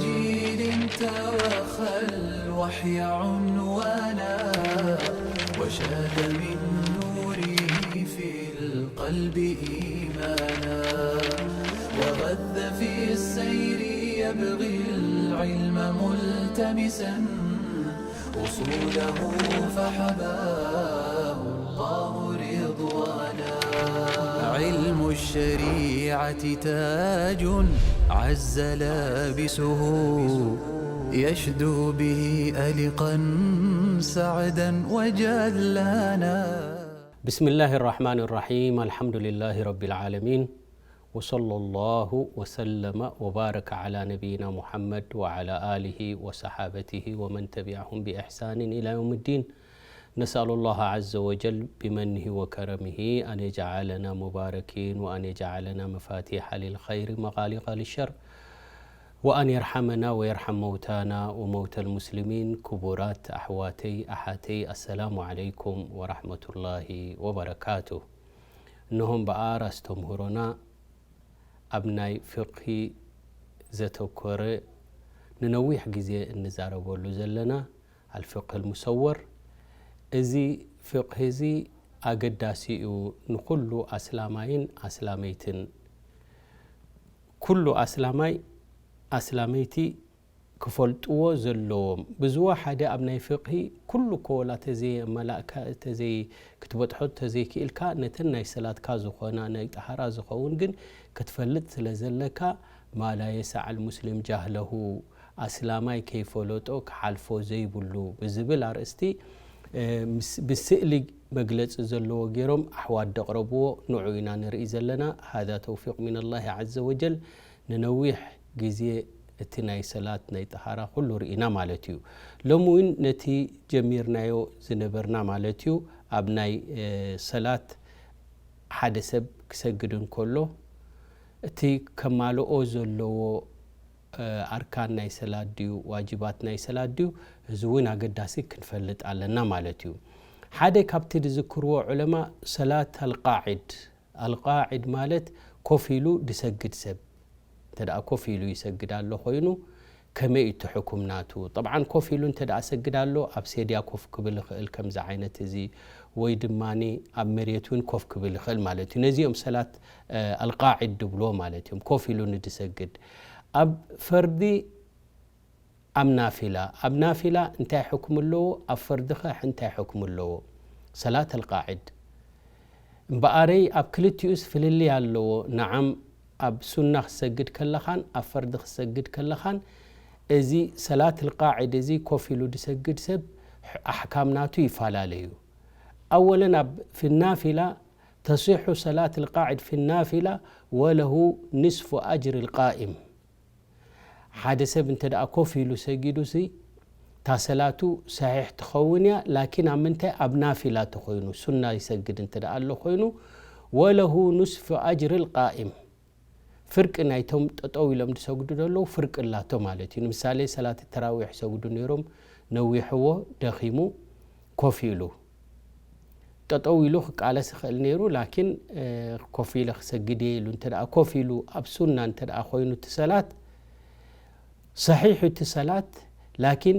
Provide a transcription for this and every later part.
جيل توخى الوحي عنوانا، وشاد من نوره في القلب إيمانا، وغذ في السير يبغي العلم ملتمسا، أصوله فحباه الله رضوانا. علم الشريعة تاج عز لابسه، يشدو به ألقا سعدا وجلانا. بسم الله الرحمن الرحيم. الحمد لله رب العالمين. وصلى الله وسلم وبارك على نبينا محمد وعلى آله وصحابته ومن تبعهم بإحسان إلى يوم الدين. نسأل الله عز وجل بمنه وكرمه أن يجعلنا مباركين وأن يجعلنا مفاتيح للخير مغاليق للشر وأن يرحمنا ويرحم موتانا وموتى المسلمين. ክቡራት ኣሕዋተይ ኣሓተይ፣ السلام عليكم ورحمة الله وبركاته። እነሆ እምበኣር ኣስተምህሮና ኣብ ናይ ፍቕሂ ዘተኮረ ንነዊሕ ግዜ እንዛረበሉ ዘለና ኣልፍቅህ ልሙሰወር። እዚ ፍቅህ እዚ ኣገዳሲ እዩ ንኩሉ ኣስላማይን ኣስላመይትን። ኩሉ ኣስላማይ ኣስላመይቲ ክፈልጥዎ ዘለዎም። ብዝዋ ሓደ ኣብ ናይ ፍቅሂ ኩሉ እኮ ወላ ተዘየመላእካ፣ ተዘይ ክትበጥሖ ተዘይክኢልካ፣ ነተን ናይ ሰላትካ ዝኾና ናይ ጠሃራ ዝኸውን ግን ክትፈልጥ ስለ ዘለካ፣ ما لا يسع المسلم جهله፣ ኣስላማይ ከይፈለጦ ክሓልፎ ዘይብሉ ብዝብል ኣርእስቲ፣ እ፣ ምስ-፣ ብስእሊ መግለጺ ዘለዎ ገይሮም ኣሕዋት ደቕረብዎ፣ ንዑ ኢና ንርኢ ዘለና። هذا توفيق من الله عز وجل። ንነዊሕ ግዜ እቲ ናይ ሰላት ናይ ጠሃራ ኩሉ ርኢና ማለት እዩ። ሎሚ እውን ነቲ ጀሚርናዮ ዝነበርና ማለት እዩ፣ ኣብ ናይ፣ እ፣ ሰላት ሓደ ሰብ ክሰግድ እንከሎ እቲ ከማልኦ ዘለዎ፣ እ፣ ኣርካን ናይ ሰላት ድዩ፣ ዋጅባት ናይ ሰላት ድዩ፣ እዚ እውን ኣገዳሲ ክንፈልጥ ኣለና ማለት እዩ። ሓደ ካብቲ ዝዝክርዎ ዑለማ ሰላት ኣልቃዒድ፣ ኣልቃዒድ ማለት ኮፍ ኢሉ ዝሰግድ ሰብ። እንተ ደኣ ኮፍ ኢሉ ይሰግድ ኣሎ ኮይኑ፣ ከመይ እዩ እቲ ሕኩም ናቱ? ጠብዓን ኮፍ ኢሉ እንተ ደኣ ሰግድ ኣሎ፣ ኣብ ሴድያ ኮፍ ክብል ይኽእል፣ ከምዚ ዓይነት እዚ፣ ወይ ድማ ኣብ መሬት እውን ኮፍ ክብል ይኽእል ማለት እዩ። ነዚኦም ሰላት፣ እ፣ ኣልቃዒድ ድብልዎ ማለት እዮም፣ ኮፍ ኢሉ ንድሰግድ። ኣብ ፈርዲ፣ ኣብ ናፊላ፣ ኣብ ናፊላ እንታይ ሕኩም ኣለዎ? ኣብ ፈርድኸ እንታይ ሕኩም ኣለዎ? ሰላት ኣልቃዒድ። እምበኣረይ ኣብ ክልቲኡስ ፍልልይ ኣለዎ። ነዓም፣ ኣብ ሱና ክሰግድ ከለኻን ኣብ ፈርዲ ክሰግድ ከለኻን፣ እዚ ሰላት ኣልቃዒድ እዚ ኮፍ ኢሉ ዝሰግድ ሰብ ኣሕካም ናቱ ይፈላለዩ። ኣወለን ኣብ ፊ ናፊላ፣ ተሲሑ ሰላት ኣልቃዒድ ፊ ናፊላ ወለሁ ንስፉ ኣጅሪ ኣልቃኢም። ሓደ ሰብ እንተ ደኣ ኮፍ ኢሉ ሰጊዱሲ፣ እታ ሰላቱ ሰሒሕ ትኸውን እያ፣ ላኪን ኣብ ምንታይ? ኣብ ናፊላ ተኾይኑ፣ ሱና ይሰግድ እንተ ደኣ ኣሎ ኮይኑ፣ ወለሁ ኑስፉ ኣጅሪ ልቃኢም፣ ፍርቂ ናይቶም ጠጠው ኢሎም ዝሰግዱ ዘለዉ ፍርቂ ኣላቶ ማለት እዩ። ንምሳሌ፣ ሰላት ተራዊሕ ይሰግዱ ነይሮም፣ ነዊሕዎ፣ ደኺሙ፣ ኮፍ ኢሉ። ጠጠው ኢሉ ክቃለስ ይኽእል ነይሩ፣ ላኪን፣ እ፣ ኮፍ ኢለ ክሰግድ እየ ኢሉ እንተ ደኣ ኮፍ ኢሉ ኣብ ሱና እንተ ደኣ ኮይኑ እቲ ሰላት፣ ሰሒሕ እቲ ሰላት፣ ላኪን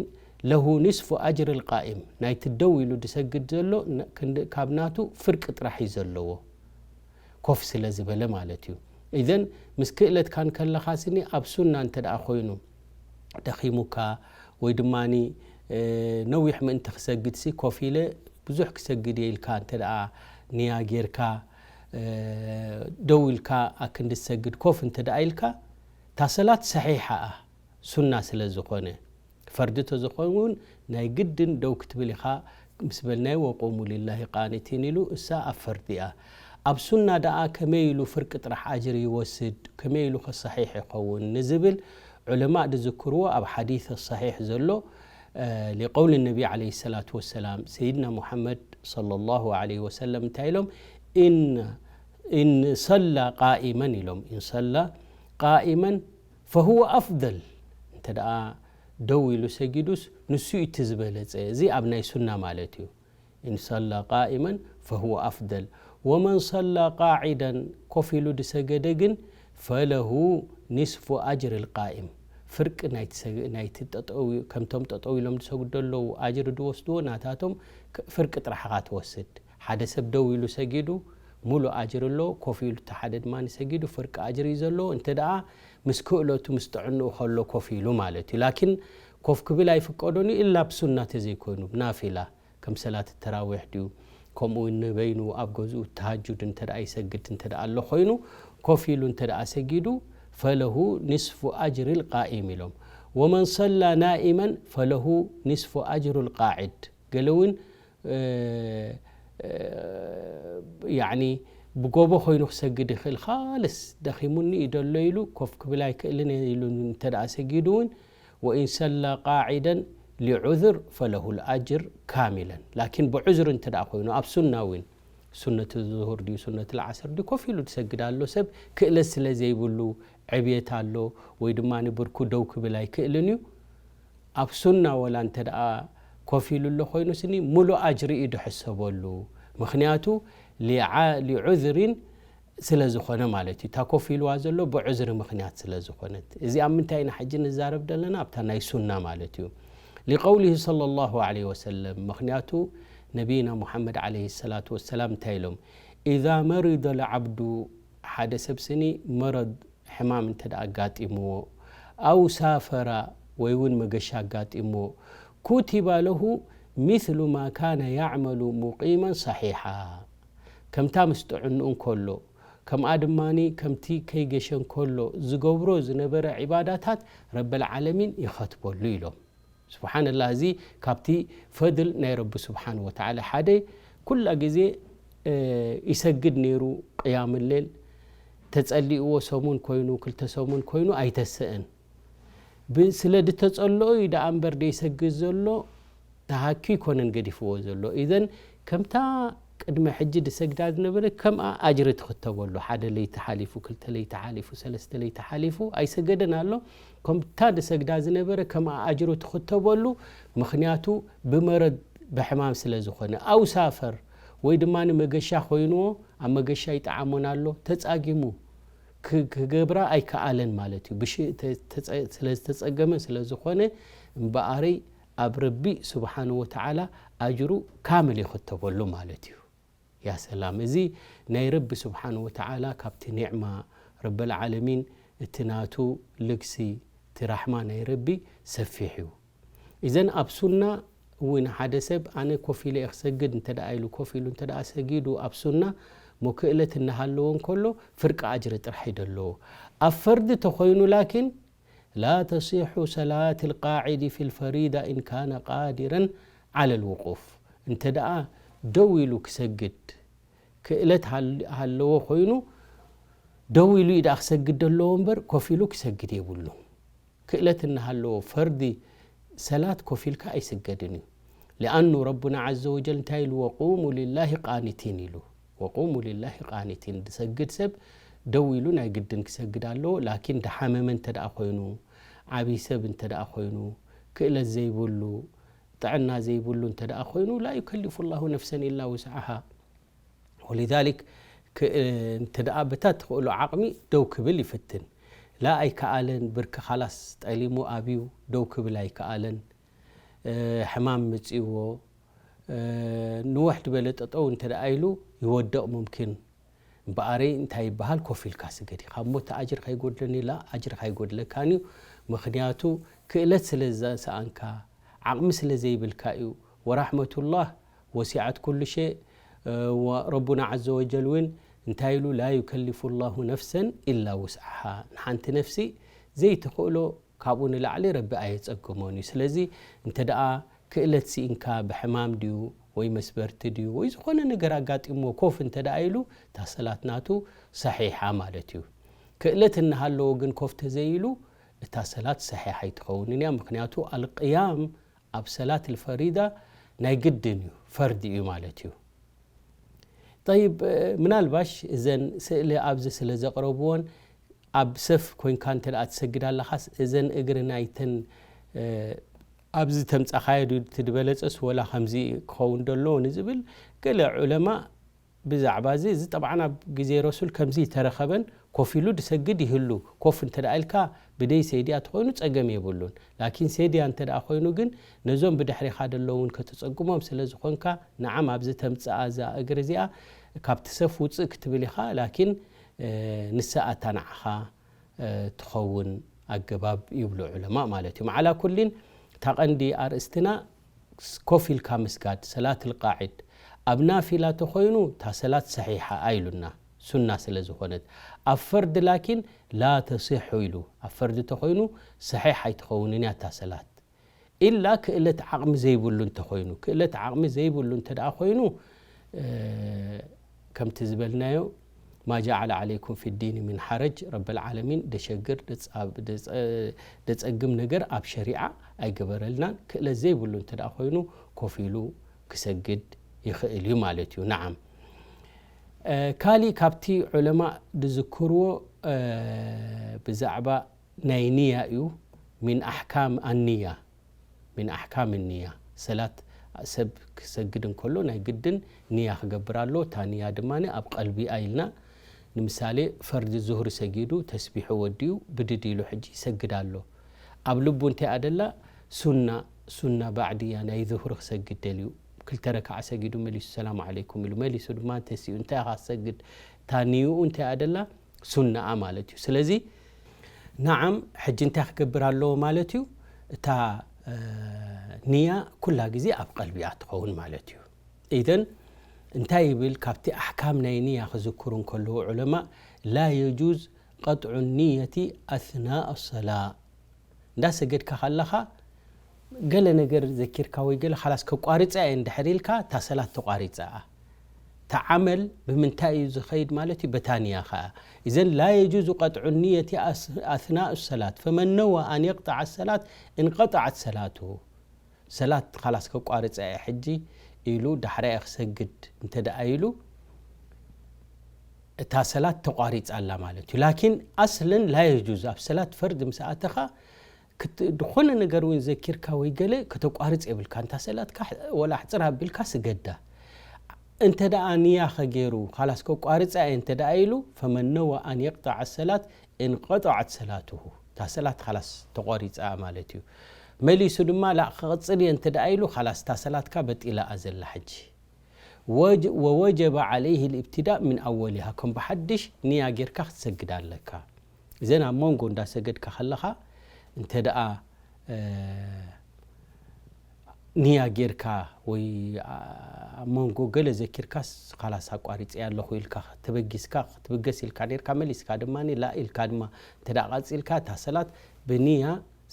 ለሁ ኒስፉ ኣጅሪ ልቃኢም፣ ናይቲ ደው ኢሉ ዝሰግድ ዘሎ ን-፣ ክንዲ-፣ ካብ ናቱ ፍርቂ ጥራሕ እዩ ዘለዎ፣ ኮፍ ስለ ዝበለ ማለት እዩ። ኢዘን ምስ ክእለትካን ከለኻ ስኒ ኣብ ሱና እንተ ደኣ ኮይኑ፣ ደኺሙካ ወይ ድማኒ፣ እ፣ ነዊሕ ምእንቲ ክሰግድሲ ኮፍ ኢለ ብዙሕ ክሰግድ እየ ኢልካ እንተ ደኣ ንያ ጌርካ፣ እ፣ ደው ኢልካ ኣክንዲ ትሰግድ ኮፍ እንተ ደኣ ኢልካ፣ እታ ሰላት ሰሒሓ እያ፣ ሱና ስለ ዝኾነ። ፈርዲ ተዝኸውን ናይ ግድን ደው ክትብል ኢኻ፣ ምስ በልናዮ ወቁሙ ሊላሂ ቃኒቲን ኢሉ፣ እሳ ኣብ ፈርዲ እያ። ኣብ ሱና ደኣ ከመይ ኢሉ ፍርቂ ጥራሕ ኣጅሪ ይወስድ፣ ከመይ ኢሉ ከ ሰሒሕ ይኸውን ንዝብል፣ ዑለማእ ዝዝክርዎ ኣብ ሓዲስ ሰሒሕ ዘሎ፣ እ፣ ሊቀውሊ ነቢ ዓለይሂ ሰላቱ ወሰላም፣ ሰይድና ሙሓመድ ሰለላሁ ዓለይሂ ወሰለም እንታይ ኢሎም? ኢን፣ ኢን ሰላ ቃኢመን ኢሎም፣ ኢን ሰላ ቃኢመን ፈሁወ ኣፍደል፣ እንተ ደኣ ደው ኢሉ ሰጊዱስ ንሱ እዩ እቲ ዝበለጸ። እዚ ኣብ ናይ ሱና ማለት እዩ። ኢን ሰላ ቃኢመን ፈሁወ ኣፍደል፣ ወመን ሰላ ቃዒደን፣ ኮፍ ኢሉ ድሰገደ ግን፣ ፈለሁ ኒስፉ ኣጅሪ ልቃኢም፣ ፍርቂ ናይቲ ሰግ-፣ ናይቲ ጠጠው፣ ከምቶም ጠጠው ኢሎም ዝሰግዱ ዘለዉ ኣጅሪ ዝወስድዎ ናታቶም ክ-፣ ፍርቂ ጥራሕ ኢኻ ትወስድ። ሓደ ሰብ ደው ኢሉ ሰጊዱ ሙሉእ ኣጅሪ ኣለዎ፣ ኮፍ ኢሉ እቲ ሓደ ድማ ሰጊዱ ፍርቂ ኣጅሪ እዩ ዘለዎ። እንተ ደኣ ምስ ክእለቱ ምስ ጥዕንኡ ከሎ ኮፍ ኢሉ ማለት እዩ። ላኪን ኮፍ ክብል ኣይፍቀዶን እዩ፣ ኢላ ብሱና ተዘይኮይኑ፣ ብናፊላ። ከም ሰላት ተራዊሕ ድዩ፣ ከምኡ እውን ንበይኑ ኣብ ገዝኡ ተሃጁድ እንተ ደኣ ይሰግድ እንተ ደኣ ኣሎ ኮይኑ፣ ኮፍ ኢሉ እንተ ደኣ ሰጊዱ፣ ፈለሁ ንስፉ ኣጅሪ ልቃኢም ኢሎም። ወመን ሰላ ናኢመን ፈለሁ ንስፉ ኣጅሩ ልቃዒድ። ገለ እውን፣ እ፣ እ፣ ያዕኒ ብጎቦ ኮይኑ ክሰግድ ይኽእል፣ ካልስ ደኺሙኒ እዩ ደሎ ኢሉ፣ ኮፍ ክብል ኣይክእልን ኢሉ እንተ ደኣ ሰጊዱ እውን፣ ወኢን ሰላ ቃዒደን ሊዑዝር ፈለሁ ልኣጅር ካሚለን። ላኪን ብዑዝር እንተ ደኣ ኮይኑ፣ ኣብ ሱና እውን፣ ሱነት ዙሁር ድዩ፣ ሱነት ልዓስር ድዩ፣ ኮፍ ኢሉ ዝሰግድ ኣሎ ሰብ፣ ክእለት ስለ ዘይብሉ፣ ዕብየት ኣሎ፣ ወይ ድማ ንብርኩ ደው ክብል ኣይክእልን እዩ። ኣብ ሱና ወላ እንተ ደኣ ኮፍ ኢሉ ኣሎ ኮይኑ ስኒ፣ ሙሉእ ኣጅሪ እዩ ድሕሰበሉ። ምኽንያቱ፣ ሊዓ-፣ ሊዑዝሪን ስለ ዝኾነ ማለት እዩ። እታ ኮፍ ኢልዋ ዘሎ ብዑዝሪ ምኽንያት ስለ ዝኾነት። እዚ ኣብ ምንታይ ኢና ሕጂ ንዛረብ ዘለና? ኣብታ ናይ ሱና ማለት እዩ። ሊቀውሊሂ ሰለላሁ ዐለይሂ ወሰለም፣ ምኽንያቱ ነቢይና ሙሐመድ ዐለይሂ ሰላቱ ወሰላም እንታይ ኢሎም? ኢዛ መሪደ ልዓብዱ፣ ሓደ ሰብ ስኒ መረድ፣ ሕማም እንተ ደኣ ኣጋጢምዎ፣ ኣው ሳፈራ፣ ወይ እውን መገሻ ኣጋጢምዎ፣ ኩቲባ ለሁ ሚስሉ ማ ካነ ያዕመሉ ሙቂመን ሰሒሓ። ከምታ ምስ ጥዕንኡ እንከሎ፣ ከምኣ ድማኒ ከምቲ ከይገሸ እንከሎ ዝገብሮ ዝነበረ ዒባዳታት ረበል ዓለሚን ይኸትበሉ ኢሎም። ስብሓንላህ፣ እዚ ካብቲ ፈድል ናይ ረቢ ስብሓን ወተዓላ ሓደ፣ ኩላ ግዜ፣ እ፣ ይሰግድ ነይሩ ቅያም ሌል፣ ተጸሊእዎ ሰሙን ኮይኑ፣ ክልተ ሰሙን ኮይኑ ኣይተስእን። ብ-፣ ስለ ድተጸልኦ እዩ ደኣ እምበር ደይሰግድ ዘሎ፣ ተሃኪ ይኮነን ገዲፍዎ ዘሎ። ኢዘን ከምታ ቅድሚ ሕጂ ድሰግዳ ዝነበረ ከምኣ ኣጅሪ ትኽተበሉ። ሓደ ለይቲ ሓሊፉ፣ ክልተ ለይቲ ሓሊፉ፣ ሰለስተ ለይቲ ሓሊፉ ኣይሰገደን ኣሎ። ከምታ ድሰግዳ ዝነበረ ከምኣ ኣጅሪ ትኽተበሉ። ምኽንያቱ ብመረድ ብሕማም ስለ ዝኾነ። ኣው ሳፈር ወይ ድማ ንመገሻ ኮይንዎ፣ ኣብ መገሻ ይጠዓሞን ኣሎ፣ ተጻጊሙ ክ-፣ ክገብራ ኣይከኣለን ማለት እዩ። ብሽ-፣ ተ-፣ ተጸ-፣ ስለ ዝተጸገመ ስለ ዝኾነ እምበኣረይ ኣብ ረቢ ስብሓን ወተዓላ ኣጅሩ ካምል ይኽተበሉ ማለት እዩ። ያ ሰላም፣ እዚ ናይ ረቢ ስብሓን ወተዓላ ካብቲ ኒዕማ ረበል ዓለሚን፣ እቲ ናቱ ልግሲ፣ እቲ ራሕማ ናይ ረቢ ሰፊሕ እዩ። ኢዘን ኣብ ሱና እውን ሓደ ሰብ ኣነ ኮፍ ኢለ እየ ክሰግድ እንተ ደኣ ኢሉ ኮፍ ኢሉ እንተ ደኣ ሰጊዱ ኣብ ሱና እሞ ክእለት እናሃለዎ እንከሎ ፍርቂ ኣጅሪ ጥራሕ እዩ ደለዎ። ኣብ ፈርዲ ተኾይኑ ላኪን ላ ተሲሑ ሰላት ልቃዒዲ ፊ ልፈሪዳ ኢን ካነ ቃዲረን ዓለ ልውቁፍ። እንተ ደኣ ደው ኢሉ ክሰግድ ክእለት ሃል-፣ ሃለዎ ኮይኑ ደው ኢሉ እዩ ደኣ ክሰግድ ደለዎ እምበር ኮፍ ኢሉ ክሰግድ የብሉን። ክእለት እናሃለዎ ፈርዲ ሰላት ኮፍ ኢልካ ኣይስገድን እዩ። ሊኣኑ ረቡና ዓዘ ወጀል እንታይ ኢሉ? ወቁሙ ሊላሂ ቃኒቲን ኢሉ። ወቁሙ ሊላሂ ቃኒቲን። ዝሰግድ ሰብ ደው ኢሉ ናይ ግድን ክሰግድ ኣለዎ። ላኪን ደሓመመ እንተ ደኣ ኮይኑ፣ ዓብዪ ሰብ እንተ ደኣ ኮይኑ፣ ክእለት ዘይብሉ፣ ጥዕና ዘይብሉ እንተ ደኣ ኮይኑ፣ ላ ዩከሊፉ ላሁ ነፍሰን ኢላ ውስዓሃ። ወሊዛሊክ፣ ክ-፣ እንተ ደኣ በታ ትኽእሎ ዓቕሚ ደው ክብል ይፍትን። ላ ኣይከኣለን፣ ብርኪ ካላስ ጠሊሙ ኣብዩ፣ ደው ክብል ኣይከኣለን። እ፣ ሕማም ምጽእዎ፣ እ፣ ንውሕ ዝበለ ጠጠው እንተ ደኣ ኢሉ ይወደቕ ሙምኪን። እምበኣረይ እንታይ ይበሃል? ኮፍ ኢልካ ስገድ ኢኻ። እሞ እቲ ኣጅሪ ከይጎድለኒ ኢላ፣ ኣጅሪ ከይጎድለካን እዩ። ምኽንያቱ ክእለት ስለ ዝሰኣንካ፣ ዓቕሚ ስለ ዘይብልካ እዩ። ወራሕመቱላህ ወሲዐት ኩሉ ሸእ፣ እ፣ ወ-፣ ረቡና ዓዘ ወጀል እውን እንታይ ኢሉ? ላ ዩከሊፉ ላሁ ነፍሰን ኢላ ውስዓሃ። ንሓንቲ ነፍሲ ዘይትኽእሎ ካብኡ ንላዕሊ ረቢ ኣየጸግሞን እዩ። ስለዚ እንተ ደኣ ክእለት ስኢንካ ብሕማም ድዩ ወይ መስበርቲ ድዩ ወይ ዝኾነ ነገር ኣጋጢምዎ ኮፍ እንተ ደኣ ኢሉ፣ እታ ሰላት ናቱ ሰሒሓ ማለት እዩ። ክእለት እናሃለዎ ግን ኮፍ ተዘይኢሉ፣ እታ ሰላት ሰሒሓ ኣይትኸውንን እያ። ምኽንያቱ ኣልቅያም ኣብ ሰላት ልፈሪዳ ናይ ግድን እዩ፣ ፈርዲ እዩ ማለት እዩ። ጠይብ፣ ምናልባሽ እዘን ስእሊ ኣብዚ ስለ ዘቕረብዎን ኣብ ሰፍ ኮይንካ እንተ ደኣ ትሰግድ ኣለኻስ እዘን እግሪ ናይተን፣ እ፣ ኣብዚ ተምጻኻዮ ድ-፣ እቲ ዝበለጸስ ወላ ከምዚ ክኸውን ደለዎ ንዝብል ገለ ዑለማ ብዛዕባ እዚ፣ እዚ ጠብዓን ኣብ ግዜ ረሱል ከምዚ ተረኸበን ኮፍ ኢሉ ድሰግድ ይህሉ። ኮፍ እንተ ደኣ ኢልካ ብደይ ሴድያ ተኾይኑ ጸገም የብሉን። ላኪን ሴድያ እንተ ደኣ ኮይኑ ግን ነዞም ብድሕሪኻ ዘለውን ከተጸግሞም ስለ ዝኾንካ፣ ንዓም ኣብዚ ተምጽኣ እዛ እግሪ እዚኣ ካብቲ ሰፍ ውጽእ ክትብል ኢኻ፣ ላኪን፣ እ፣ ንሳ ኣታ ንዓኻ፣ እ፣ ትኸውን ኣገባብ ይብሉ ዑለማእ ማለት እዩ። መዓላ ኩሊን እታ ቀንዲ ኣርእስትና ኮፍ ኢልካ ምስጋድ፣ ሰላት ልቃዒድ። ኣብ ናፊላ ተኾይኑ እታ ሰላት ሰሒሓ ኣይሉና፣ ሱና ስለ ዝኾነት። ኣብ ፈርድ ላኪን ላ ተሲሑ ኢሉ፣ ኣብ ፈርድ ተኾይኑ ሰሒሕ ኣይትኸውንን እያ እታ ሰላት። ኢላ ክእለት ዓቕሚ ዘይብሉ እንተኾይኑ፣ ክእለት ዓቕሚ ዘይብሉ እንተ ደኣ ኮይኑ፣ እ፣ ከምቲ ዝበልናዮ፣ ማ ጀዓለ ዓለይኩም ፊ ዲኒ ሚን ሓረጅ፣ ረበል ዓለሚን ደሸግር፣ ደጻብ-፣ ደጸ-፣ ደጸግም ነገር ኣብ ሸሪዓ ኣይገበረልናን። ክእለት ዘይብሉ እንተ ደኣ ኮይኑ ኮፍ ኢሉ ክሰግድ ይኽእል እዩ ማለት እዩ። ነዓም። እ፣ ካሊእ ካብቲ ዑለማእ ዝዝክርዎ፣ እ፣ ብዛዕባ ናይ ንያ እዩ። ሚን ኣሕካም ኣንያ፣ ሚን ኣሕካም ንያ። ሰላት ሰብ ክሰግድ እንከሎ ናይ ግድን ንያ ክገብር ኣሎ። እታ ንያ ድማ ኣብ ቀልቢ ኣኢልና። ንምሳሌ ፈርዲ ዙህሪ ሰጊዱ ተስቢሑ ወዲኡ ብድድ ኢሉ ሕጂ ይሰግድ ኣሎ። ኣብ ልቡ እንታይ ኣደላ? ሱና፣ ሱና ባዕድያ ናይ ዙህሪ ክሰግድ ደልዩ። ክልተ ረክዓ ሰጊዱ መሊሱ ሰላም ዓለይኩም ኢሉ መሊሱ ድማ ተሲኡ እንታይ ኢኻ ትሰግድ? እታ ንይኡ እንታይ ኣደላ? ሱናኣ ማለት እዩ። ስለዚ ነዓም ሕጂ እንታይ ክገብር ኣለዎ ማለት እዩ? እታ፣ እ፣ ንያ ኩላ ግዜ ኣብ ቀልቢኣ ትኸውን ማለት እዩ። ኢዘን እንታይ ይብል? ካብቲ ኣሕካም ናይ ንያ ክዝክሩ እንከለዉ ዑለማ፣ ላ የጁዝ ቀጥዑ ንየቲ ኣስናእ ኣሰላ። እንዳሰገድካ ከለኻ ገለ ነገር ዘኪርካ ወይ ገለ፣ ኻላስ ከቋርጻ እየ እንድሕር ኢልካ፣ እታ ሰላት ተቋሪጻ እያ። እታ ዓመል ብምንታይ እዩ ዝኸይድ ማለት እዩ? በታ ንያ ኸኣ። ኢዘን ላ የጁዙ ቀጥዑ ንየቲ ኣስ-፣ ኣስናእ ሰላት፣ ፈመን ነዋ ኣን የቅጠዐ ሰላት እንቀጠዐት ሰላቱ። ሰላት ኻላስ ከቋርጻ እየ ሕጂ ኢሉ ዳሕራይ ክሰግድ እንተ ደኣ ኢሉ፣ እታ ሰላት ተቋሪጻ ኣላ ማለት እዩ። ላኪን ኣስለን ላ የጁዝ፣ ኣብ ሰላት ፈርድ ምስ ኣተኻ ክት-፣ ዝኾነ ነገር እውን ዘኪርካ ወይ ገለ ከተቋርጽ የብልካ። እንታ ሰላትካ ሕ-፣ ወላ ሕጽር ኣቢልካ ስገዳ። እንተ ደኣ ንያ ኸገይሩ፣ ኻላስ ከቋርጻ እየ እንተ ደኣ ኢሉ፣ ፈመን ነዋ ኣን የቅጠዐ ሰላት እንቀጠዐት ሰላትሁ። እታ ሰላት ኻላስ ተቋሪጻ ማለት እዩ። መሊሱ ድማ ላ ክቕጽል እየ እንተ ደኣ ኢሉ፣ ኻላስ እታ ሰላትካ በጢላ እያ ዘላ ሕጂ። ወጅ-፣ ወወጀበ ዓለይህ ልእብትዳእ ምን ኣወሊሃ፣ ከም ብሓድሽ ንያ ጌርካ ክትሰግድ ኣለካ። እዘን ኣብ መንጎ እንዳሰገድካ ከለኻ እንተ ደኣ፣ እ፣ ንያ ጌርካ ወይ፣ ኣ-፣ ኣብ መንጎ ገለ ዘኪርካስ፣ ኻላስ ኣቋሪጸያ ኣለኹ ኢልካ፣ ተበጊስካ፣ ክትብገስ ኢልካ ኔርካ፣ መሊስካ ድማ ላ ኢልካ ድማ እንተ ደኣ ቀጺልካ፣ እታ ሰላት ብንያ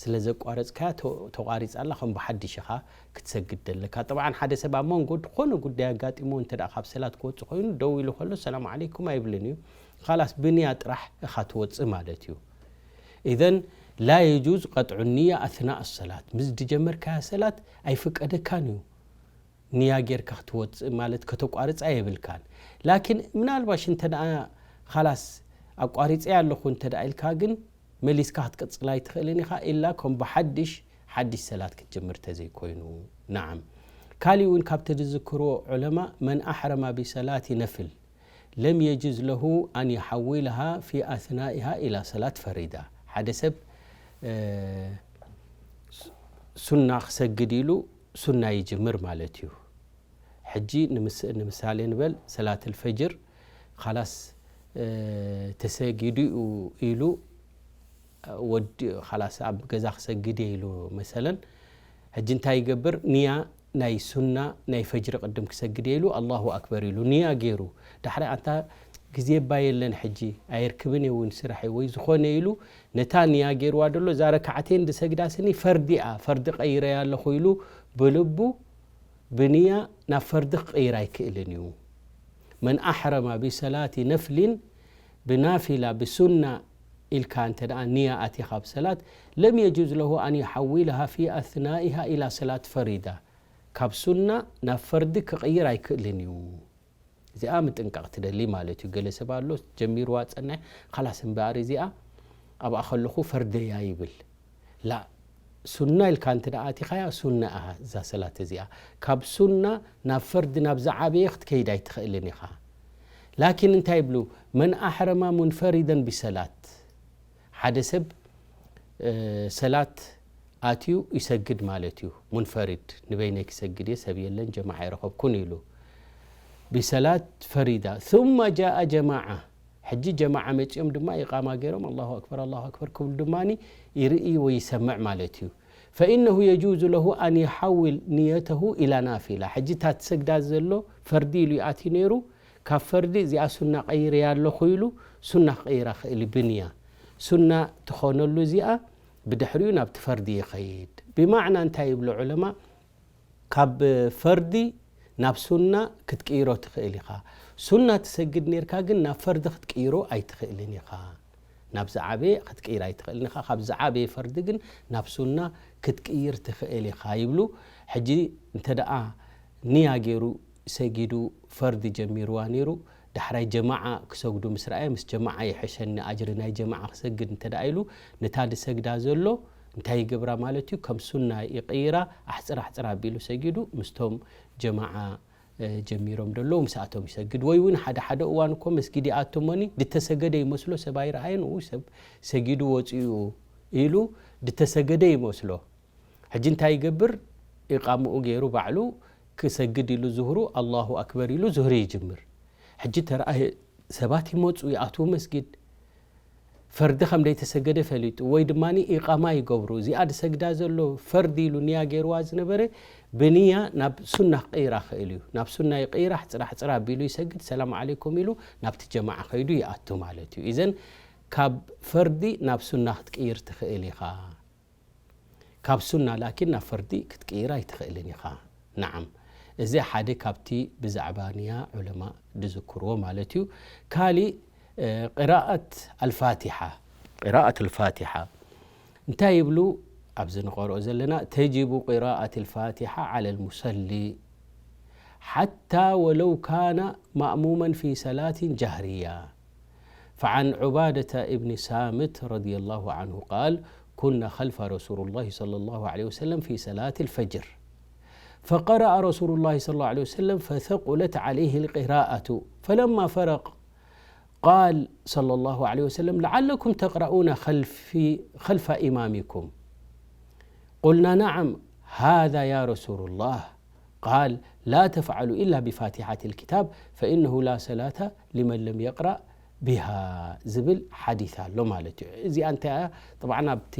ስለ ዘቋረጽካያ ተ-፣ ተቋሪጻ ኣላ፣ ከም ብሓድሽ ኢኻ ክትሰግድ ደለካ። ጠብዓን ሓደ ሰብ ኣብ መንጎ ዝኾነ ጉዳይ ኣጋጢሞ እንተ ደኣ ካብ ሰላት ክወጽእ ኮይኑ፣ ደው ኢሉ ከሎ፣ ሰላም ዓለይኩም ኣይብልን እዩ። ኻላስ ብንያ ጥራሕ ኢኻ ትወጽእ ማለት እዩ። ኢዘን ላ የጁዝ ቀጥዑ ንያ ኣስናእ ሰላት። ምስ ድጀመርካያ ሰላት ኣይፍቀደካን እዩ። ንያ ጌርካ ክትወጽእ ማለት ከተቋርጻ የብልካን። ላኪን ምናልባሽ እንተ ደኣ ኻላስ ኣቋሪጸያ ኣለኹ እንተ ደኣ ኢልካ ግን መሊስካ ክትቅጽል ኣይትኽእልን ኢኻ፣ ኢላ ከም ብሓድሽ ሓድሽ ሰላት ክትጅምር ተዘይኮይኑ። ነዓም። ካሊእ እውን ካብቲ ዝዝክርዎ ዑለማ፣ መን ኣሕረማ ቢሰላቲ ነፍል ለም የጁዝ ለሁ ኣን ይሓዊልሃ ፊ ኣስናኢሃ ኢላ ሰላት ፈሪዳ። ሓደ ሰብ፣ እ፣ ሱ-፣ ሱና ክሰግድ ኢሉ ሱና ይጅምር ማለት እዩ። ሕጂ ንምስ-፣ ንምሳሌ ንበል፣ ሰላት ኣልፈጅር ኻላስ፣ እ፣ ተሰጊዱ እዩ ኢሉ፣ ወዲ ኻላስ ኣብ ገዛ ክሰግድ እየ ኢሉ መሰለን፣ ሕጂ እንታይ ይገብር? ንያ ናይ ሱና ናይ ፈጅሪ ቅድም ክሰግድ እየ ኢሉ፣ ኣላሁ ኣክበር ኢሉ ንያ ገይሩ፣ ዳሕራይ ኣንታ ግዜ እባ የለን ሕጂ ኣየርክብን እየ እውን ስራሕ ወይ ዝኾነ ኢሉ፣ ነታ ንያ ገይርዋ ደሎ፣ እዛ ረክዓተይን ዝሰግዳ ስኒ ፈርዲ እያ፣ ፈርዲ ቀይረያ ኣለኹ ኢሉ ብልቡ ብንያ ናብ ፈርዲ ክቕይር ኣይክእልን እዩ። መን ኣሕረማ ቢሰላቲ ነፍሊን፣ ብናፊላ፣ ብሱና ኢልካ እንተ ደኣ ንያ ኣቲኻ ኣብ ሰላት፣ ለም የጁዝ ለሁ ኣን ይሓዊልሃ ፊ ኣስናኢሃ ኢላ ሰላት ፈሪዳ። ካብ ሱና ናብ ፈርዲ ክቕይር ኣይክእልን እዩ። እዚኣ ምጥንቃቕ ትደሊ ማለት እዩ። ገለ ሰብ ኣሎ፣ ጀሚርዋ ጸንሐ፣ ኻላስ እምበኣር እዚኣ ኣብኣ ከለኹ ፈርደያ ይብል። ላ፣ ሱና ኢልካ እንተ ደኣ ኣቲኻያ፣ ሱና እያ እዛ ሰላት እዚኣ። ካብ ሱና ናብ ፈርዲ፣ ናብ ዝዓበየ ክትከይድ ኣይትኽእልን ኢኻ። ላኪን እንታይ ይብሉ? መን ኣሕረማ ሙንፈሪደን ቢሰላት፣ ሓደ ሰብ ሰላት ኣትዩ ይሰግድ ማለት እዩ። ሙንፈሪድ፣ ንበይነይ ክሰግድ እየ፣ ሰብ የለን፣ ጀማዓ ይረኸብኩን ኢሉ። ቢሰላት ፈሪዳ ثم جاء ጀማዓ፣ ሕጂ ጀማዓ መጺኦም ድማ ኢቓማ ገይሮም ኣላሁ ኣክበር ኣላሁ ኣክበር ክብሉ ድማ ይርኢ ወይ ይሰምዕ ማለት እዩ። ፈኢነሁ የጁዙ ለሁ ኣን ይሓውል ንየተሁ ኢላ ናፊላ። ሕጂ እታ ትሰግዳ ዘሎ ፈርዲ ኢሉ ይኣትዩ ነይሩ። ካብ ፈርዲ እዚኣ ሱና ቀይረያ ኣለኹ ኢሉ ሱና ክቕይራ ክእል እዩ ብንያ። ሱና ትኾነሉ እዚኣ ብድሕሪኡ ናብቲ ፈርዲ ይኸይድ። ብማዕና እንታይ ይብሉ ዑለማ? ካብ ፈርዲ ናብ ሱና ክትቅይሮ ትኽእል ኢኻ። ሱና ትሰግድ ኔርካ ግን ናብ ፈርዲ ክትቅይሮ ኣይትኽእልን ኢኻ። ናብ ዝዓበየ ክትቅይር ኣይትኽእልን ኢኻ። ካብ ዝዓበየ ፈርዲ ግን ናብ ሱና ክትቅይር ትኽእል ኢኻ ይብሉ። ሕጂ እንተ ደኣ ንያ ገይሩ ሰጊዱ ፈርዲ ጀሚርዋ ነይሩ፣ ዳሕራይ ጀማዓ ክሰግዱ ምስ ረኣየ፣ ምስ ጀማዓ ይሕሸኒ ኣጅሪ ናይ ጀማዓ ክሰግድ እንተ ደኣ ኢሉ፣ ነታ ዝሰግዳ ዘሎ እንታይ ይገብራ ማለት እዩ? ከም ሱና ይቕይራ፣ ኣሕጽር ኣሕጽር ኣቢሉ ሰጊዱ ምስቶም ጀማዓ እ፣ ጀሚሮም ደለዉ ምስኣቶም ይሰግድ። ወይ እውን ሓደ ሓደ እዋን እኮ መስጊድ ይኣቱ እሞኒ፣ ድተሰገደ ይመስሎ፣ ሰብ ኣይረኣየን፣ ኡ፣ ሰብ ሰጊዱ ወፂኡ ኢሉ ድተሰገደ ይመስሎ። ሕጂ እንታይ ይገብር? ኢቃምኡ ገይሩ ባዕሉ ክሰግድ ኢሉ ዙህሩ፣ ኣላሁ ኣክበር ኢሉ ዙህሪ ይጅምር። ሕጂ ተረኣየ ሰባት ይመፁ፣ ይኣትዉ መስጊድ። ፈርዲ ከም ደይተሰገደ ፈሊጡ፣ ወይ ድማ ኢቃማ ይገብሩ። እዚኣ ዝሰግዳ ዘሎ ፈርዲ ኢሉ ንያ ገይርዋ ዝነበረ፣ ብንያ ናብ ሱና ክቕይራ ክእል እዩ። ናብ ሱና ይቕይራ፣ ሕጽራ ሕጽራ ኣቢሉ ይሰግድ፣ ሰላም ዓለይኩም ኢሉ ናብቲ ጀማዓ ከይዱ ይኣቱ ማለት እዩ። ኢዘን ካብ ፈርዲ ናብ ሱና ክትቅይር ትኽእል ኢኻ። ካብ ሱና ላኪን ናብ ፈርዲ ክትቅይር ኣይትኽእልን ኢኻ። ነዓም፣ እዚ ሓደ ካብቲ ብዛዕባ ንያ ዑለማ ዝዝክርዎ ማለት እዩ። ካሊእ፣ እ፣ ቅራኣት ኣልፋቲሓ፣ ቅራኣት ኣልፋቲሓ እንታይ ይብሉ? ኣብዚ ንቐርኦ ዘለና፣ ተጅቡ ቅራኣት ኣልፋቲሓ ዓለ ልሙሰሊ ሓታ ወለው ካነ ማእሙመን ፊ ሰላትን ጃህርያ። فعن عبادة بن صامت رضي الله عنه قال: كنا خلف رسول الله صلى الله عليه وسلم في صلاة الفجر، فقرأ رسول الله صلى الله عليه وسلم فثقلت عليه القراءة، فلما فرغ قال صلى الله عليه وسلم: لعلكم تقرؤون خلفي، خلف إمامكم. قلنا: نعم، هذا يا رسول الله. قال: لا تفعلوا إلا بفاتحة الكتاب، فإنه لا صلاة لمن لم يقرأ بها ዝብል ሓዲስ ኣሎ ማለት እዩ። እዚኣ እንታይ እያ? ጥብዓን ኣብቲ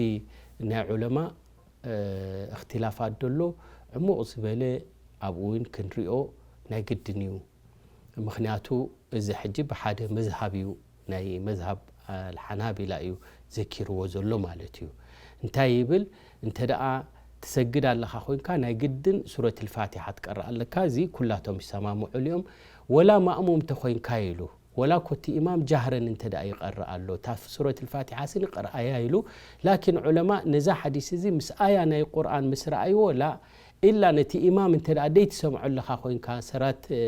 ናይ ዑለማ፣ እ፣ እኽትላፋት ደሎ ዕሙቕ ዝበለ ኣብኡ እውን ክንሪኦ ናይ ግድን እዩ። ምኽንያቱ እዚ ሕጂ ብሓደ መዝሃብ እዩ፣ ናይ መዝሃብ ኣልሓናቢላ እዩ ዘኪርዎ ዘሎ ማለት እዩ። እንታይ ይብል? እንተ ደኣ ትሰግድ ኣለኻ ኮይንካ ናይ ግድን ሱረት ልፋቲሓ ትቀርእ ኣለካ፣ እዚ ኩላቶም ይሰማምዑሉ እዮም። ወላ ማእሙም ተኾይንካ ኢሉ፣ ወላ ኮቲ ኢማም ጃህረን እንተ ደኣ ይቐርእ ኣሎ፣ እታ ሱረት ልፋቲሓ ስኒ ቅርኣያ ኢሉ። ላኪን ዑለማ ነዛ ሓዲስ እዚ ምስ ኣያ ናይ ቁርኣን ምስ ረኣይዎ፣ ላ ኢላ ነቲ ኢማም እንተ ደኣ ደይትሰምዖ ኣለኻ ኮይንካ፣ ሰራት፣ እ፣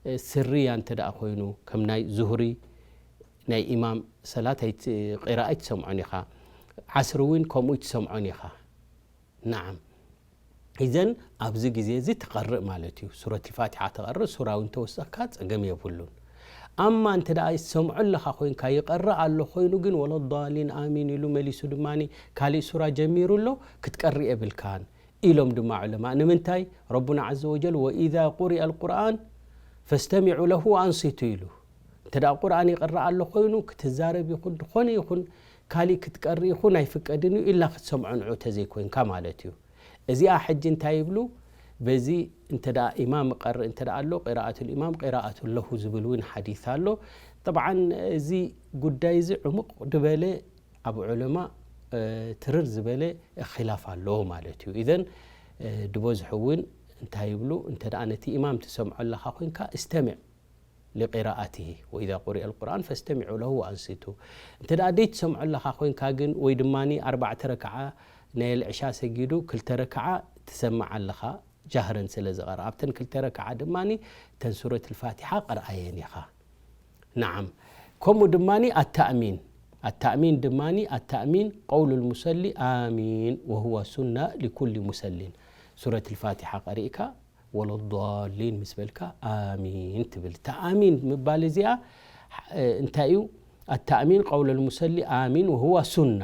እ፣ ስርያ እንተ ደኣ ኮይኑ፣ ከም ናይ ዙህሪ ናይ ኢማም ሰላት ኣይት-፣ ቂራኣ ኣይትሰምዖን ኢኻ። ዓስሪ እውን ከምኡ ኣይትሰምዖን ኢኻ። ነዓም። ኢዘን ኣብዚ ግዜ እዚ ትቐርእ ማለት እዩ። ሱረት ልፋቲሓ ትቐርእ፣ ሱራ እውን ተወሰኽካ ጸገም የብሉን። ኣማ እንተ ደኣ ይሰምዖ ኣለኻ ኮይንካ፣ ይቐርእ ኣሎ ኮይኑ ግን፣ ወለዳሊን ኣሚን ኢሉ መሊሱ ድማኒ ካሊእ ሱራ ጀሚሩ ኣሎ፣ ክትቀርእ የብልካን ኢሎም ድማ ዑለማ። ንምንታይ? ረቡና ዓዘ ወጀል፣ "ወኢዛ ቁሪአ ልቁርኣን ፈስተሚዑ ለሁ ወኣንሲቱ" ኢሉ። እንተ ደኣ ቁርኣን ይቕረእ ኣሎ ኮይኑ፣ ክትዛረብ ይኹን፣ ዝኾነ ይኹን፣ ካሊእ ክትቀርእ ይኹን ኣይፍቀድን እዩ፣ ኢላ ክትሰምዖ ንዑ ተዘይኮይንካ ማለት እዩ። እዚኣ ሕጂ እንታይ ይብሉ? በዚ እንተ ደኣ ኢማም ይቐርእ እንተ ደኣ ኣሎ፣ ቂራኣቱል ኢማም ቂራኣቱ ለሁ ዝብል እውን ሓዲስ ኣሎ። ጠብዓን እዚ ጉዳይ እዚ ዕሙቕ ዝበለ ኣብ ዑለማ፣ እ፣ ትርር ዝበለ ኺላፍ ኣለዎ ማለት እዩ። ኢዘን፣ እ፣ ድበዝሑ እውን እንታይ ይብሉ? እንተ ደኣ ነቲ ኢማም ትሰምዖ ኣለኻ ኮይንካ፣ እስተሚዕ ሊቂራኣትሂ፣ ወኢዛ ቁሪአ ልቁርኣን ፈስተሚዑ ለሁ ወኣንሲቱ። እንተ ደኣ ደይትሰምዖ ኣለኻ ኮይንካ ግን፣ ወይ ድማኒ ኣርባዕተ ረክዓ ናይ ልዕሻ ሰጊዱ፣ ክልተ ረክዓ ትሰምዕ ኣለኻ፣ ጃህረን ስለ ዝቐርእ፣ ኣብተን ክልተ ረክዓ ድማኒ እተን ሱረት ልፋቲሓ ቅርኣየን ኢኻ። ነዓም። ከምኡ ድማኒ ኣታእሚን፣ ኣታእሚን ድማኒ፣ ኣታእሚን ቀውሉ ልሙሰሊ ኣሚን ወሁወ ሱና ሊኩሊ ሙሰሊን። ሱረት ልፋቲሓ ቀሪእካ፣ ወለዳሊን ምስ በልካ ኣሚን ትብል። እታ ኣሚን ምባል እዚኣ እንታይ እዩ? ኣታእሚን ቀውለ ልሙሰሊ ኣሚን ወህዋ ሱና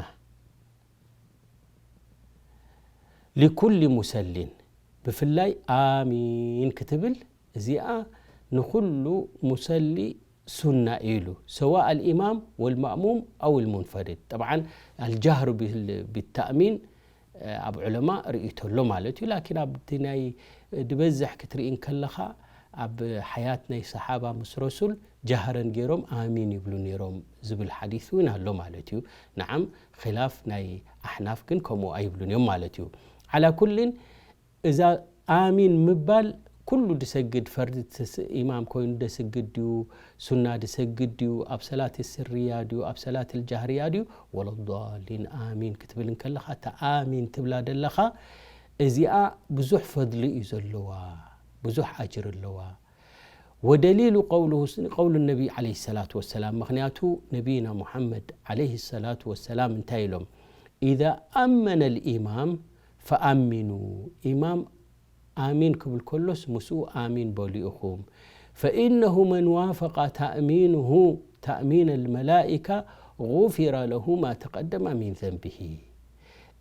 ሊኩሊ ሙሰሊን። ብፍላይ ኣሚን ክትብል እዚኣ ንኹሉ ሙሰሊ ሱና ኢሉ ሰዋእ ኣልኢማም ወልማእሙም ኣው ልሙንፈሪድ። ጠብዓን ኣልጃህሩ ቢል- ቢታእሚን ኣብ ዑለማ ርእይቶ ኣሎ ማለት እዩ። ላኪን ኣብቲ ናይ ድበዝሕ ክትርኢ እንከለኻ ኣብ ሓያት ናይ ሰሓባ ምስ ረሱል ጃህረን ገይሮም ኣሚን ይብሉ ነይሮም ዝብል ሓዲስ እውን ኣሎ ማለት እዩ። ንዓም ኺላፍ ናይ ኣሕናፍ ግን ከምኡ ኣይብሉን እዮም ማለት እዩ። ዓላ ኩልን እዛ ኣሚን ምባል ኩሉ ድሰግድ ፈርዲ ትስ- ኢማም ኮይኑ ደስግድ ድዩ፣ ሱና ድሰግድ ድዩ፣ ኣብ ሰላት ስርያ ድዩ ኣብ ሰላት ልጃህርያ ድዩ፣ ወለዳሊን ኣሚን ክትብል እንከለኻ እታ ኣሚን ትብላ ደለኻ እዚኣ ብዙሕ ፈድሊ እዩ ዘለዋ፣ ብዙሕ ኣጅር ኣለዋ። ወደሊሉ ቀውሉ ነቢ ዓለይሂ ሰላቱ ወሰላም፣ ምኽንያቱ ነቢይና ሙሓመድ ዓለይሂ ሰላቱ ወሰላም እንታይ ኢሎም? ኢዛ ኣመነ ልኢማም ፈኣሚኑ። ኢማም ኣሚን ክብል ከሎስ ምስኡ ኣሚን በሉ ኢኹም። ፈኢነሁ መን ዋፈቃ ተእሚንሁ ተእሚን ልመላኢካ ጉፊረ ለሁ ማ ተቀደመ ሚን ዘንብሂ።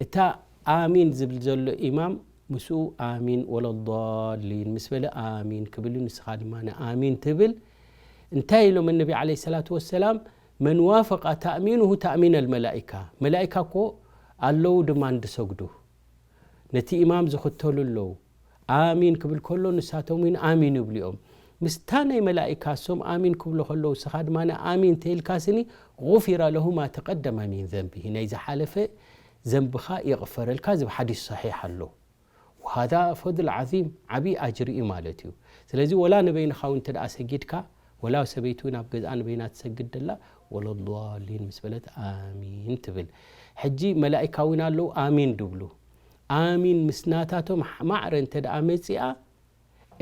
እታ ኣሚን ዝብል ዘሎ ኢማም ምስኡ ኣሚን ወለዳሊን ምስ በለ ኣሚን ክብል እዩ። ንስኻ ድማ ኣሚን ትብል። እንታይ ኢሎም ነቢ ዓለይሂ ሰላቱ ወሰላም? መን ዋፈቃ ተእሚንሁ ተእሚን ልመላኢካ። መላኢካ እኮ ኣለዉ ድማ እንድሰግዱ ነቲ ኢማም ዝኽተሉ ኣለዉ። ኣሚን ክብል ከሎ ንሳቶም እውን ኣሚን ይብሉ እዮም። ምስታ ናይ መላኢካ እሶም ኣሚን ክብሉ ከለዉ ንስኻ ድማ ኣሚን ተይልካ ስኒ ጉፊረ ለሁ ማ ተቀደመ ሚን ዘንብሂ፣ ናይ ዝሓለፈ ዘንብኻ ይቕፈረልካ ዝብ ሓዲስ ሰሒሕ ኣሎ። ወሃዛ ፈድል ዓዚም፣ ዓብዪ ኣጅሪ እዩ ማለት እዩ። ስለዚ ወላ ንበይንኻ እውን እንተ ደኣ ሰጊድካ፣ ወላ ሰበይቲ እውን ኣብ ገዝኣ ንበይና ትሰግድ ደላ፣ ወለዳሊን ምስ በለት ኣሚን ትብል። ሕጂ መላኢካ እውን ኣለዉ ኣሚን ድብሉ። ኣሚን ምስ ናታቶም ማዕረ እንተ ደኣ መጺኣ፣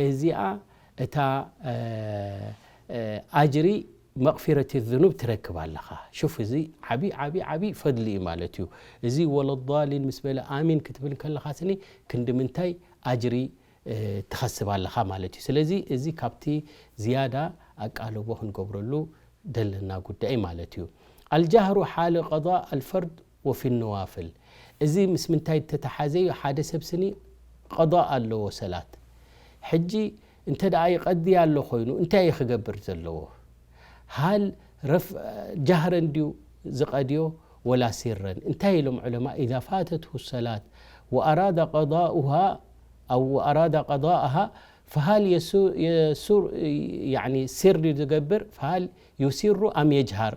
እዚኣ እታ ኣጅሪ መቕፊረት ዝኑብ ትረክብ ኣለኻ። ሹፍ፣ እዚ ዓቢ ዓቢ ዓቢ ፈድሊ እዩ ማለት እዩ። እዚ ወለዳሊን ምስ በለ ኣሚን ክትብል ከለኻ ስኒ ክንዲ ምንታይ ኣጅሪ ትኸስብ ኣለኻ ማለት እዩ። ስለዚ እዚ ካብቲ ዝያዳ ኣቃልቦ ክንገብረሉ ደለና ጉዳይ ማለት እዩ። ኣልጃህሩ ሓለ ቀዳእ ኣልፈርድ ወፊ ነዋፍል። እዚ ምስ ምንታይ ተተሓዘ እዩ? ሓደ ሰብ ስኒ ቀዳእ ኣለዎ ሰላት። ሕጂ እንተ ደኣ ይቐዲ ኣሎ ኮይኑ እንታይ እዩ ክገብር ዘለዎ? ሃል ረፍ ጃህረን ድዩ ዝቐድዮ ወላ ሲረን? እንታይ ኢሎም ዑለማ? ኢዛ ፋተትሁ ሰላት ወኣራዳ ቀዳኡሃ ኣው ወኣራዳ ቀዳኣሃ ፈሃል የሱ- የሱር ያኒ ሲር ድዩ ዝገብር? ፈሃል ዩሲሩ ኣም የጅሃር?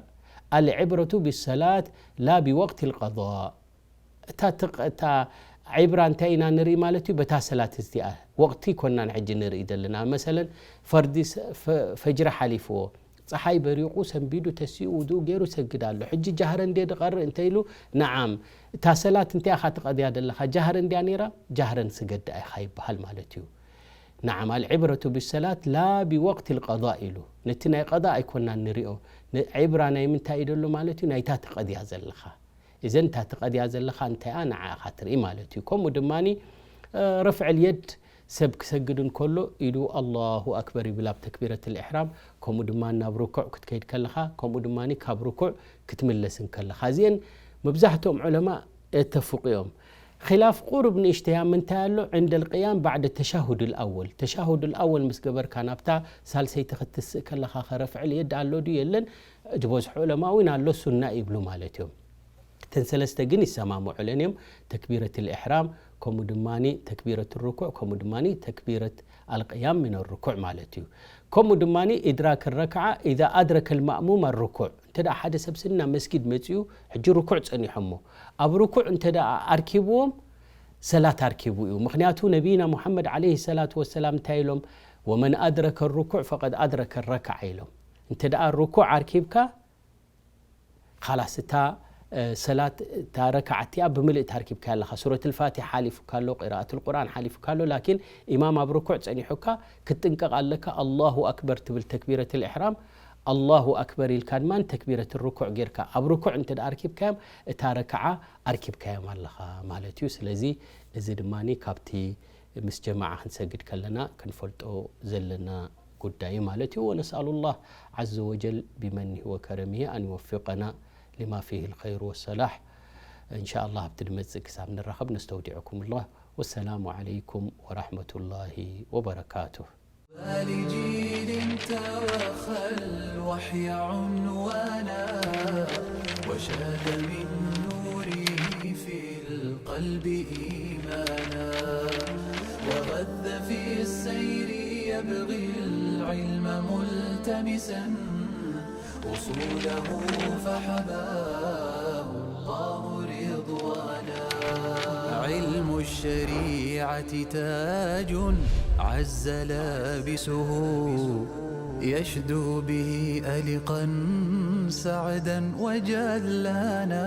ኣልዕብረቱ ብሰላት ላ ብወቅት ልቀዳእ። እታ ትቕ- እታ ዒብራ እንታይ ኢና ንርኢ ማለት እዩ? በታ ሰላት እዚኣ ወቕቲ ኮናን ሕጂ ንርኢ ዘለና። መሰለን ፈርዲ ስ- ፈ- ፈጅሪ ሓሊፍዎ፣ ፀሓይ በሪቑ ሰንቢዱ ተሲኡ ውዱእ ገይሩ ሰግድ ኣሎ። ሕጂ ጃህረን ድየ ድቐርእ እንተ ኢሉ፣ ነዓም። እታ ሰላት እንታይ ኢኻ ትቐድያ ዘለኻ? ጃህረን ድያ ነይራ? ጃህረን ስገድ ኢኻ ይበሃል ማለት እዩ። ነዓም፣ ኣልዕብረቱ ብሰላት ላ ብወቅት ልቀዳእ ኢሉ። ነቲ ናይ ቀዳእ ኣይኮናን ንሪኦ። ን- ዒብራ ናይ ምንታይ እዩ ደሎ ማለት እዩ? ናይታ ትቐድያ ዘለኻ። እዘን እታ ትቐድያ ዘለኻ እንታይ እያ? ንዓኻ ትርኢ ማለት እዩ። ከምኡ ድማ ረፍዕ ልየድ ሰብ ክሰግድ እንከሎ ኢዱ ኣላሁ ኣክበር ይብል ኣብ ተክቢረት ልእሕራም። ከምኡ ድማ ናብ ርኩዕ ክትከይድ ከለኻ፣ ከምኡ ድማ ካብ ርኩዕ ክትምለስ እንከለኻ። እዚአን መብዛሕትኦም ዑለማ የተፍቑ እዮም። ኺላፍ ቁሩብ ንእሽተያ ምንታይ ኣሎ? ዕንደ ልቅያም ባዕደ ተሻሁድ ልኣወል። ተሻሁድ ልኣወል ምስ ገበርካ ናብታ ሳልሰይቲ ክትስእ ከለኻ ኸ ረፍዕ ልየድ ኣሎ ድዩ የለን? ዝበዝሑ ዑለማ እውን ኣሎ ሱና ይብሉ ማለት እዮም። እተን ሰለስተ ግን ይሰማምዑለን እዮም። ተክቢረት ልእሕራም፣ ከምኡ ድማ ተክቢረት ርኩዕ፣ ከምኡ ድማ ተክቢረት ኣልቅያም ምን ርኩዕ ማለት እዩ። ከምኡ ድማ ኢድራክ ረክዓ ኢዛ ኣድረከ ልማእሙም ኣርኩዕ። እንተ ደኣ ሓደ ሰብ ስኒ ናብ መስጊድ መጺኡ፣ ሕጂ ርኩዕ ጸኒሖሞ፣ ኣብ ርኩዕ እንተ ደኣ ኣርኪብዎም፣ ሰላት ኣርኪቡ እዩ። ምኽንያቱ ነቢይና ሙሓመድ ዓለይሂ ሰላቱ ወሰላም እንታይ ኢሎም? ወመን ኣድረከ ርኩዕ ፈቀድ ኣድረከ ረክዓ ኢሎም። እንተ ደኣ ርኩዕ ኣርኪብካ፣ ኻላስ እታ ሰላት እታ ረክዓ እቲኣ ብምልእቲ ኣርኪብካያ ኣለኻ። ሱረት ልፋቲሓ ሓሊፉካ ኣሎ፣ ቂራኣት ልቁርኣን ሓሊፉካ ኣሎ። ላኪን ኢማም ኣብ ርኩዕ ጸኒሑካ ክትጥንቀቕ ኣለካ። ኣላሁ ኣክበር ትብል ተክቢረት ልእሕራም፣ ኣላሁ ኣክበር ኢልካ ድማ ተክቢረት ርኩዕ ጌርካ ኣብ ርኩዕ እንተ ደኣ ኣርኪብካዮም እታ ረክዓ ኣርኪብካዮም ኣለኻ ማለት እዩ። ስለዚ እዚ ድማ ካብቲ ምስ ጀማዓ ክንሰግድ ከለና ክንፈልጦ ዘለና ጉዳይ ማለት እዩ። ونسأل الله عز وجل بمنه وكرمه أن يوفقنا لما فيه الخير والصلاح. إن شاء الله ኣብቲ ድመጽእ ክሳብ ንራኸብ ነስተውዲዕኩም الله. والسلام عليكم ورحمة الله وبركاته. لجيل توخى الوحي عنوانا، وشاد من نوره في القلب إيمانا، وغذ في السير يبغي العلم ملتمسا، أصوله فحباه الله رضوانا. علم الشريعة تاج عز لابسه، يشدو به ألقا سعدا وجلانا.